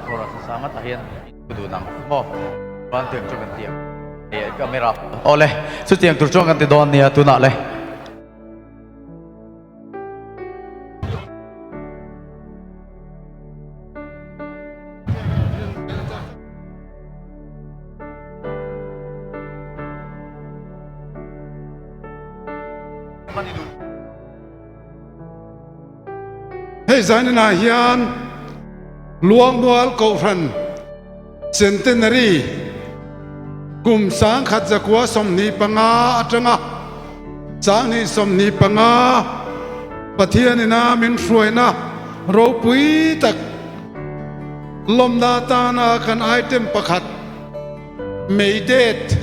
Khawrahsasanga tah hian in thu dun ang maw? Chuan tiang chu kan ti ang. Camera. Awle, chutiang tur chuan kan ti dawn nia tunah le. Hei zaninah hian Luangmual Kohhran Centenary kum 1925 atanga 2025 Pathianina min hruaina ropui tak lawmna atana kan item pakhat mei det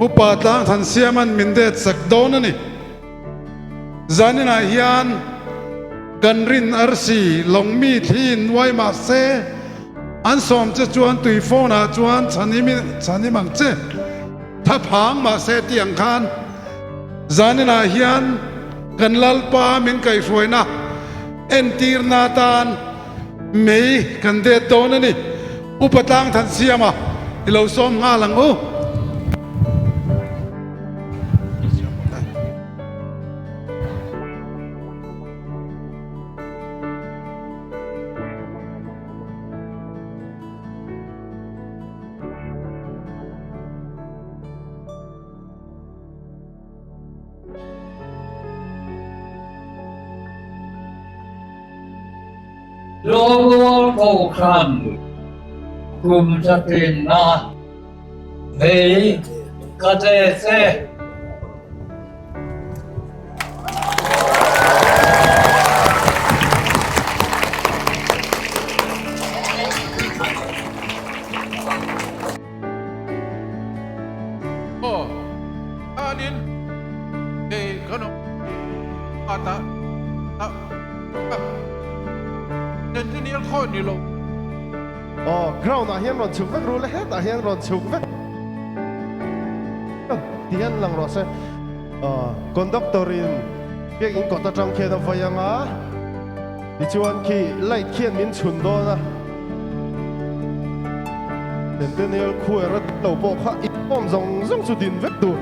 Upa Tlangthansiaman min det sak dawn a ni. Zaninah hian kan rin arsi lawng mi thli in nuai mah se, an sawm che chuan tui phone ah chuan chhanim ang che, tha phang mah se tih ang khan zaninah hian kan Lalpa min kaihhruaina entirna atan mei kan det dawn a ni. Upa Tlangthansiama i lo sawm nghal ang u. Lawngrual Kohhran kum zatinna mei ka che che. Aw, khanin kei kan awm a ta a a Centennial khaw ni lo. Aw, ground ah hian rawn chhuk vek ru le hetah hian rawn chhuk vek ti hian lang rawh se. Aw, conductor in biakinn kawt atang khian a vawi ang a, tichuan khi light khian min chhun dawn a. Centennial Choir a lo pawh kha inkhawm zawng zawng chu din vek tur.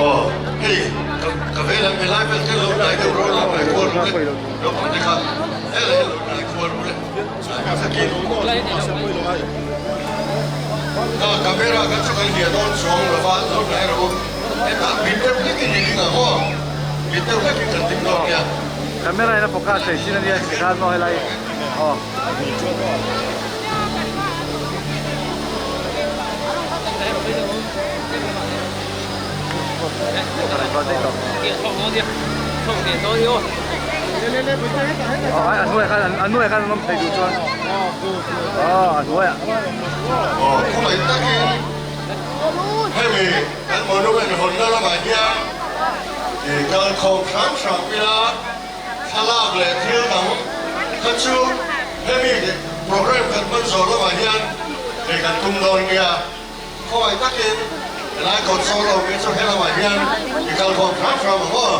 Aw hei ka vei lam helai vel te lo hnai deuh rawh lo hnai kual ru le naupang te kha helai hi lo hnai kual ru le ka camera kha chu kan hliah dawn chuang lo va lo hnai rawh u hetah mit deuh hlekin i ding ang aw mit deuh hlekin kan ding dawn nia. Camera in a focus thei chin ania tikhan maw helai aw. Aw khawngaih takin hemi kan monument hawnna lamah hian i kal khawm hram hram ila thlalak leh thil dang kha chu hemi program kan hman zawh lamah hian hei kan tum dawn nia. Khawngaih takin helai kawt sawn awm hi chu helamah hian i kal khawm hram hram ang aw.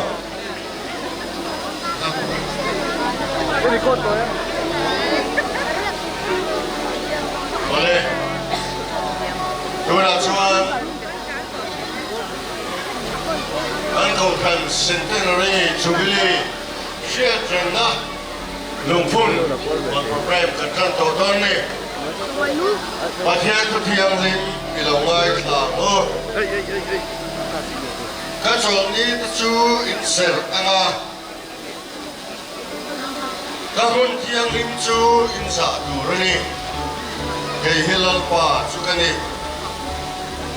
Awle, tunah chuan kan Kohhran Centenary Jubilee hriatrengna lungphun rawn programme kan tan tawh dawn ni. Pathian thu thianghlim i lo ngaithla ang u. Ka chawlhni te chu in serh ang a, ka hmun thianghlim chu in zah tur a ni. Kei hi Lalpa chu ka ni.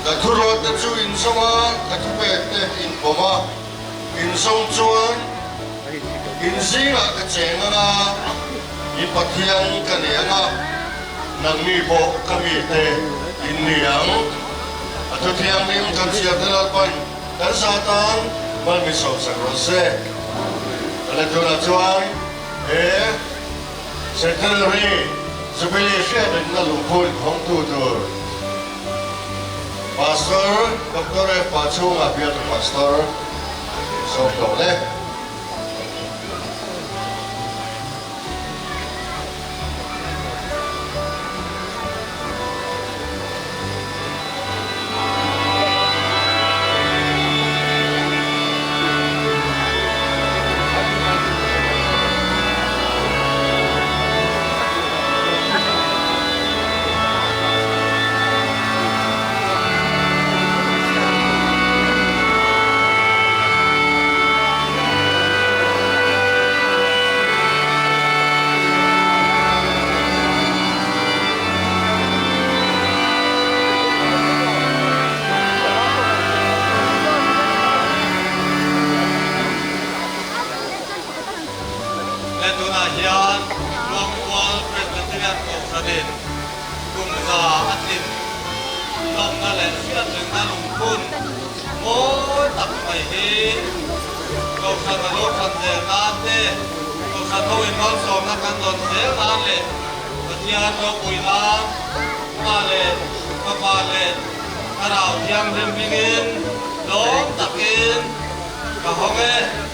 Ka thuruat te chu in zawm a, ka thupek te in pawm a, in zawm chuan in zingah ka cheng ang a, I Pathian ka ni ang a, nangni pawh ka mite in ni ang. A thu thianghlim kan chhiarte Lalpan kan za tan hman mi sawmsak rawh se. A la tunah chuan he Centenary Jubilee hriatrinna lungphun hawngtu tur Pastor Doctor F. Pachhunga bialtu Pastor sawm tawh le. He tunah hian Luangmual Presbyterian Kohhranin kum za a tlin hlawmna leh hriatrengna lungphun mawi tak mai hi Kohhran a lo than zel nan te, Kohhran ho in malsawmna kan dawn zel nan leh Pathian ropui nan Pa leh Fapa leh Thlarau Thianghlim hmingin lawm takin ka hawng e.